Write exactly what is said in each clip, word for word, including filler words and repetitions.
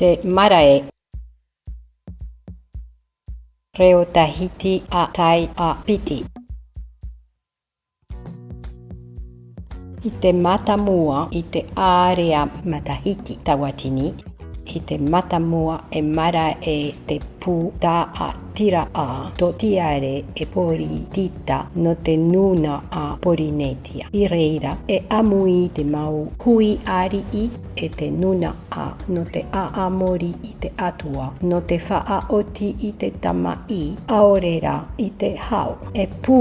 Te marae. Reo Tahiti a tai a piti. I te matamua i te area matahiti Tawatini, i te matamua e marae te pū taʻatiraʻa tōtiare e poritita nō te nūnaʻa Porinetia. I reira, e ʻāmui te mau hui ariʻi e te nūnaʻa nō te ʻaʻamori i te Atua, nō te faʻaoti i te tamaʻi, ʻaore rā i te hau. E pū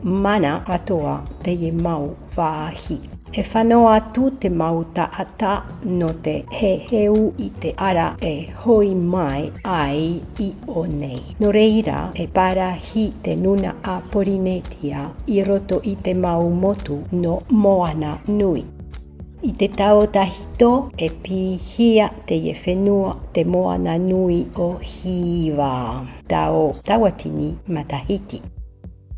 mana atoʻa teie mau vāhi. E fano atu te mau taʻata nō te heheu i te ara e hoʻi mai ai i ʻō nei. Nō reira, e parahi te nūnaʻa Porinetia i roto i te mau motu nō Moana Nui. I te tau tahito, e piʻihia teie fenua te Moana Nui o Hiva, tau Tawatini matahiti.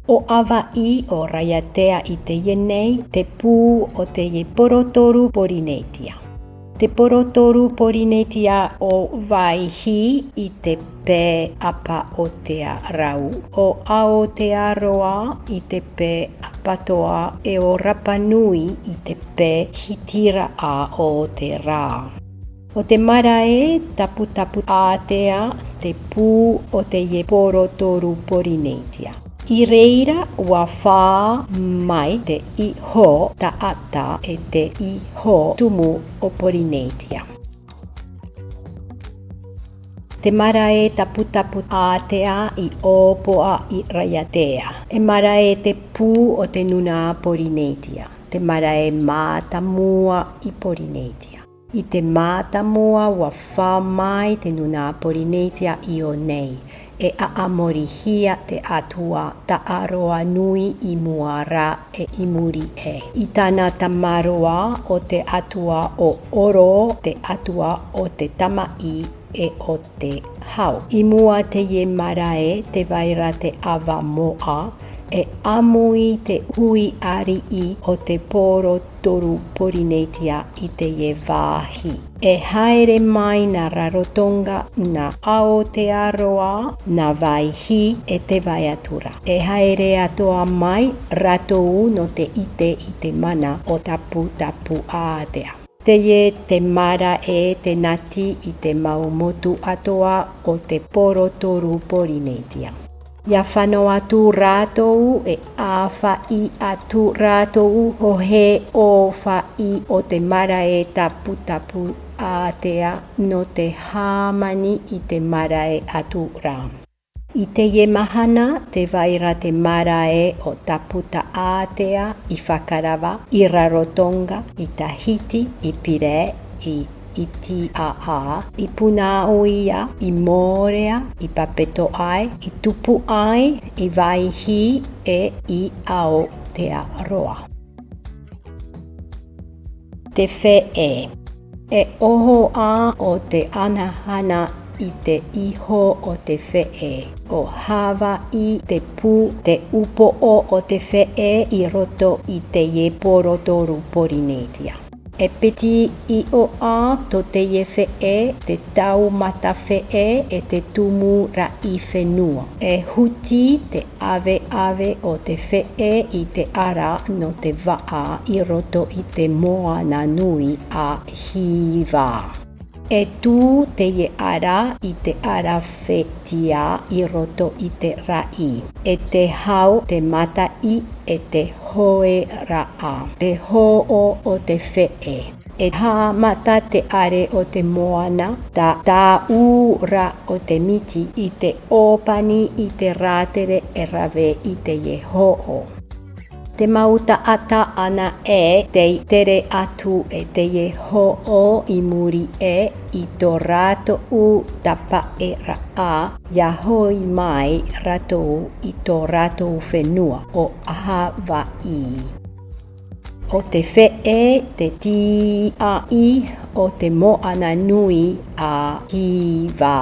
ʻO Avaʻi, ʻo Raʻiātea i teie nei, te pū o teie porotoru Porinetia. Te porotoru Porinetia ʻo Vaihi i te pae ʻApaʻotea rau, ʻo Aotearoa i te pae ʻApatoa, e ʻo Rapa Nui i te pae hitiraʻa o te rā. ʻO te marae Taputapuātea te pū o teie porotoru Porinetia. I reira, ʻua fā mai te iho taʻata e te iho tumu o Porinetia. Te marae Taputapuātea i ʻōpoa i Raʻiātea. E marae te pū o te nūnaʻa Porinetia. Te marae mātāmua i Porinetia. I te mātāmua, ʻua fā mai te nūnaʻa Porinetia i ʻō nei, e ʻaʻamorihia te Atua Taʻaroa Nui i mua ra e i muri aʻe. I tāna tamaroa ʻo te Atua ʻo Oro, te Atua o te tamaʻi e o te hau. I mua teie marae, tē vai ra te ʻava moʻa, e ʻāmui te hui ariʻi o te poro toru Porinetia i teie vāhi. E haere mai nā Rarotonga, nā Aotearoa, nā Vaihi, e tē vai atu ra. E haere atoʻa mai rātou nō te ʻite i te mana o Taputapuātea. Teie te marae tē nati i te mau motu atoʻa o te poro toru Porinetia. ʻIa fano atu rātou e ʻāfaʻi atu rātou ʻo hē ʻōfaʻi o te marae Taputapuātea nō te hāmani i te marae atura. I teie mahana, tē vai ra te marae o Taputaātea i Fakarava, i Rarotonga, i Tahiti, i Pire, i Itiʻaʻa, i Punaʻauia, i Morea, i Papetōʻai, i Tupuaʻi, i Vaihi, e i Aotearoa. Te feʻe. E ʻohoʻa o te anahana i te iho o te feʻe. ʻO Havaiʻi te pū, te upoʻo o te feʻe i roto i teie poro toru Porinetia. E piti iʻoa tō teie feʻe, te taumata feʻe e te tumu raʻi fenua. E huti te ʻaveʻave o te feʻe i te ara nō te vaʻa i roto i te moana nui a Hiva. E tū teie ara i te ara fetia i roto i te raʻi. E te hau, te mataʻi, e te hoeraʻa. Te hoʻo o te feʻe. E haʻamata te ʻare o te moana, tā, tāʻu ra o te miti i te ʻōpani i te rātere e rave i teie hoʻo. Te mau taʻata anaʻe tei tere atu e teie hoʻo i muri aʻe i tō rātou tapaʻeraʻa, ʻia hoʻi mai rātou i tō rātou fenua ʻo Havaiʻi. ʻO te feʻe te tīaʻi o te moana nui a Hiva.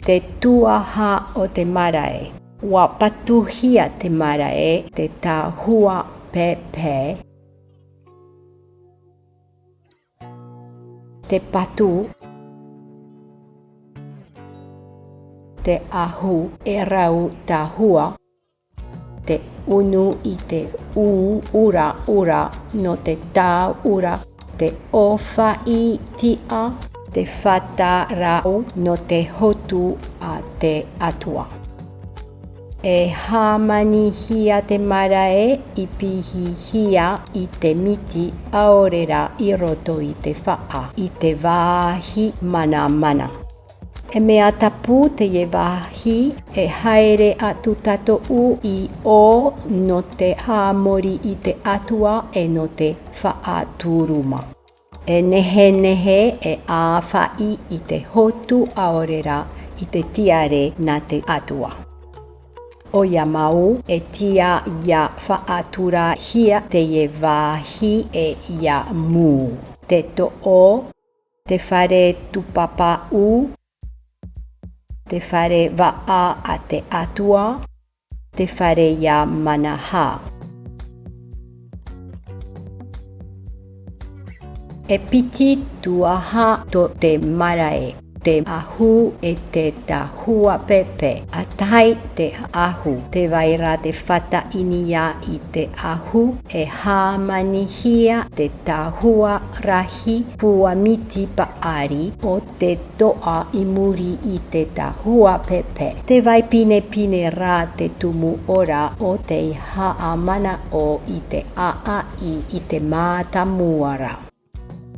Te tuaha o te marae. ʻUa patuhia te marae te tahua pēpē. te patu, te ahu e rau tahua, te unu i te ū uraura nō te tāura, te ʻōfaʻi tiʻa, te fata rau nō te hotu a te Atua. E hāmanihia te marae i pīhihia i te miti ʻaore rā i roto i te faʻa, i te vāhi manamana. E mea tapu teie vāhi, e haere atu tātou i ʻō nō te haʻamori i te Atua e nō te faʻaturuma. E nehenehe e ʻāfaʻi i te hotu ʻaore rā i te tiare nā te Atua. ʻOia mau, e tiʻa ʻia faʻaturahia teie vāhi e ʻia mū. Te toʻo, te fare tūpāpaʻu, te fare vaʻa a te Atua, te fare ʻia manaha. E piti tuaha tō te marae, te ahu e te tahua pepe, ʻa tahi te ahu, tē vai ra te fata i niʻa i te ahu, e hāmanihia te tahua rahi puamiti paʻari o te toʻa i muri i te tahua pepe. Tē vai pinepine ra te tumu ora o tei haʻamanaʻo i te ʻāʻaʻi i te mātāmua ra.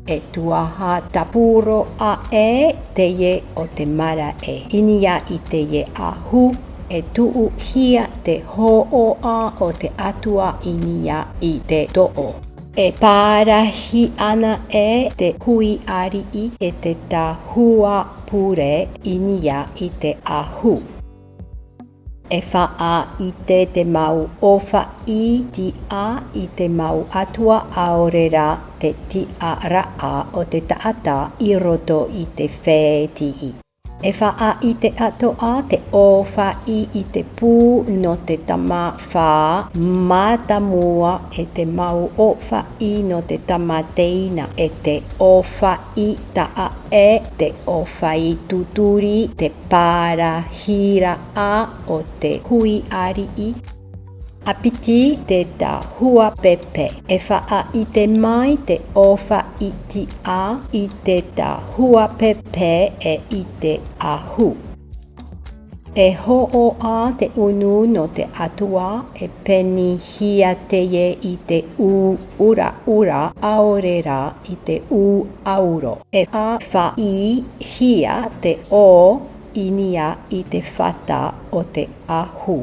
E tuaha tapu roa ē teie o te marae i niʻa i teie ahu, e tuʻuhia te hōhoʻa o te Atua i niʻa i te toʻo. E pārahi ana ē te hui ariʻi e te tahua pure i niʻa i te ahu. E faʻaʻite te mau ʻōfaʻi tiʻa i te mau atua ʻaore rā te tiʻaraʻa o te taʻata i roto i te fētiʻi. E faʻaʻite atoʻa te ʻōfaʻi i te pū nō te tama fā mātāmua, e te mau ʻōfaʻi nō te tama teina, e te ʻōfaʻi taʻa ʻē, te ʻōfaʻi tūturi, te pārahiraʻa o te hui ariʻi, ʻa piti te tahua pepe. E faʻaʻite mai te ʻōfaʻi tiʻa i te tahua pepe e i te ahu. E hōhoʻa te unu nō te Atua, e penihia teie i te ʻū ʻuraʻura ʻaore rā i te ʻū ʻauro. E faʻaʻitehia te ʻō i niʻa i te fata o te ahu.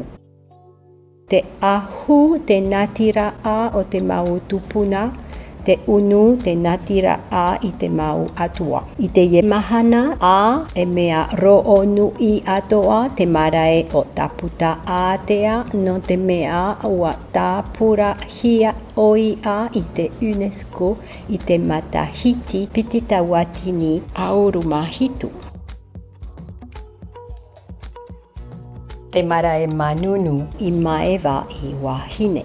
Te ahu te nātiraʻa o te mau tupuna, te unu te nātiraʻa i te mau atua. I teie mahana, ā, e mea roʻo nui atoʻa te marae o Taputaʻātea, nō te mea ʻua tāpurahia ʻoia i te UNESCO i te matahiti piti tauatini ʻahuru mā hitu. Te marae Manunu i Maeva i Huahine.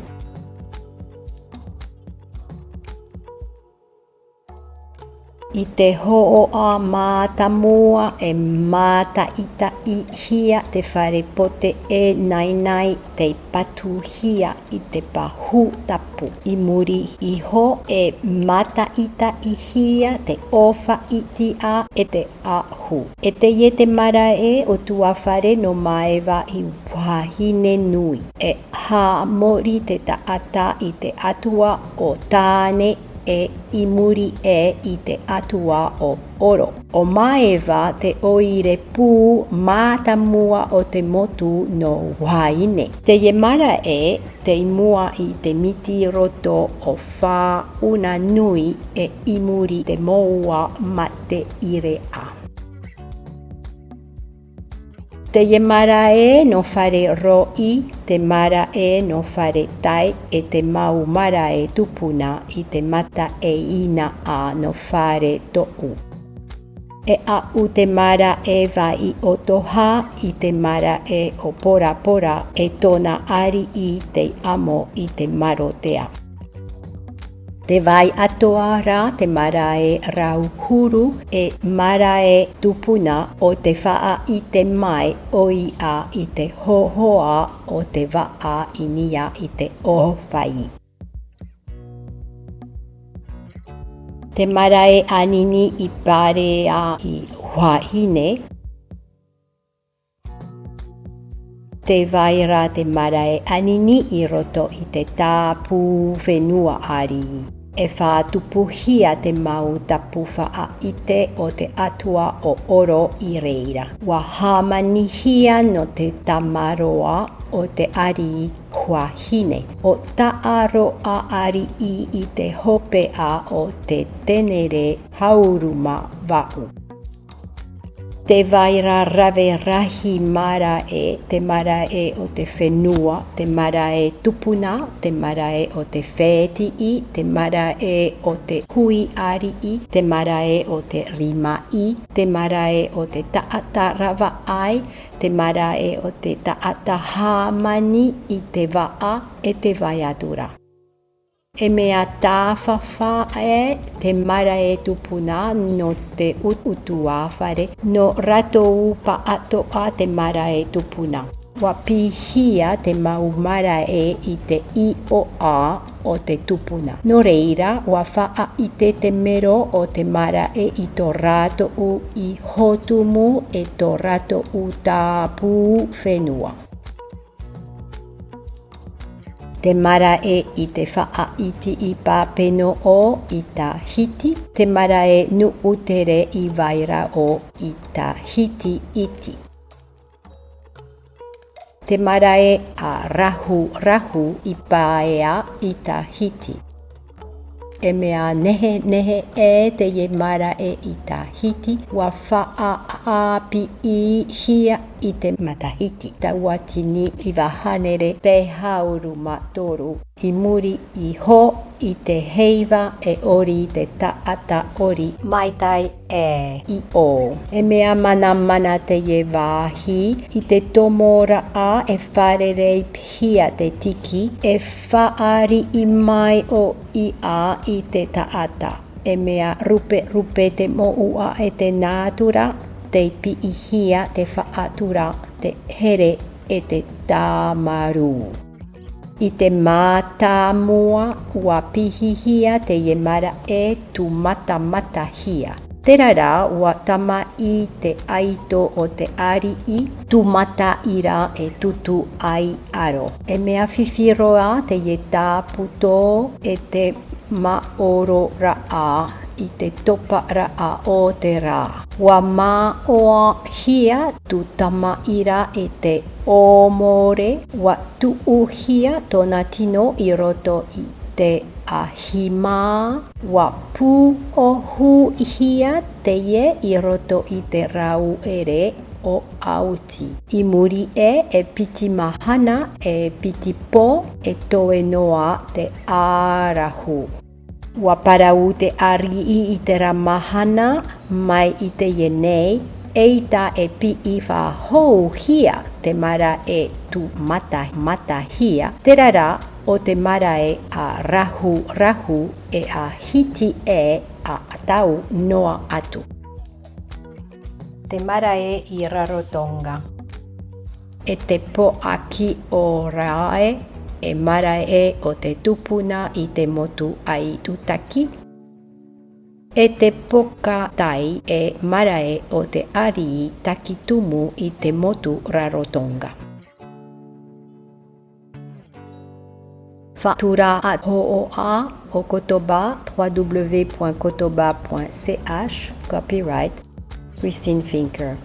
I te hōhoʻa mātāmua e mātaʻitaʻihia te fare poteʻe nainai tei patuhia i te pahū tapu. I muri iho e mātaʻitaʻihia te ʻōfaʻi tiʻa e te ahu. E teie te marae ʻutuāfare nō Maeva i Huahine Nui. E haʻamori te taʻata i te atua ʻo Tāne e i muri ē i te atua ʻo Oro. ʻO Maeva te ʻoire pū mātāmua o te motu nō Huahine. Teie marae tei mua i te miti roto o Fauna Nui e i muri te mouʻa mate ʻireʻa. Teie marae nō Fare Roʻi, te marae nō Fare Tai, e te mau marae tupuna i te mataʻeinaʻa nō Fare Toʻu. E aʻu te marae Vaiʻotoha i te marae o Porapora, e tōna ariʻi tei amo i te marotea. Te vai atoʻa rā te marae rau huru e marae tupuna o te faʻaʻite mai ʻoia i te hōhoʻa o te vaʻa i niʻa i te ʻōfaʻi. Te marae anini i Parea i Huahine. Te vai ra te marae anini i roto i te tāpū fenua ariʻi. E faʻatupuhia te mau tapu faʻaʻite o te atua ʻo ʻOro i reira. ʻUa hāmanihia nō te tamaroa o te ariʻi Huahine. ʻO Taʻaroa ariʻi i te hopeʻa o te tenere hauruma vaʻu. Te vai ra rave rahi marae, te marae o te fenua, te marae tupuna, te marae o te fētiʻi, te marae o te hui ariʻi, te marae o te rimaʻi, te marae o te taʻata ravaʻai, te marae o te taʻata hāmani i te vaʻa e te vai atu ra. E mea tāfafa e te marae tupuna nō te utuāfare, nō rātou paʻatoʻa te marae tupuna. ʻUa pīhia te mau marae i te iʻoa o te tupuna. Nō reira, ʻua faʻaʻite te mero o te marae i tō rātou iho tumu e tō rātou tāpū fenua. Te marae i te faʻaiti i Papenoʻo i Tahiti, te marae nuʻu tere i Vairaʻo i Tahiti iti. Te marae a Rahurahu i Paea i Tahiti. E mea nehenehe e teie marae i Tahiti, ʻua faʻaʻāpīhia i te matahiti. Tauatini iva hānere pae hauruma toru. I muri iho i te heiva e ʻori te taʻata ʻori. Mai tai e i ʻō. E mea manamana teie vāhi, i te tomoraʻa e fārereihia te tiki, e fāriʻi mai ʻoia i te taʻata. E mea ruperupe te mouʻa e te nātura, tei piʻihia te faʻatura, te here e te tāmarū. I te mātāmua, ʻua pīhihia teie marae tūmatamatahia. Terā rā, ʻua tamaʻi te ʻaito o te ariʻi, tūmataʻi ra e tutu ai aro. E mea fifi roa teie tāpūtō e te maororaʻa i te toparaʻa o te rā. ʻUa māʻoahia tū tamaʻi ra e te ʻōmore, ʻua tuʻuhia tōna tino i roto i te ahimā, ʻua pūʻohuhia teie i roto i te rauʻere o ʻAuti. I muri e, e piti mahana, e piti pō, e toe noa te ʻārahu. ʻUa parau te ariʻi i terā mahana, mai i teie nei, eʻita e piʻi faʻahouhia te marae tūmatamatahia, terā rā ʻo te marae a Rahurahu e a Hiti e a tau noa atu. Te marae i Rarotonga. E te poaki o Rae, e marae o te tupuna i te motu Aitutaki. E te poka tai, e marae o te ariʻi Takitumu i te motu Rarotonga. Faʻatura ʻātoʻa o Kotoba, trois W point kotoba point C H, copyright Christine Finker.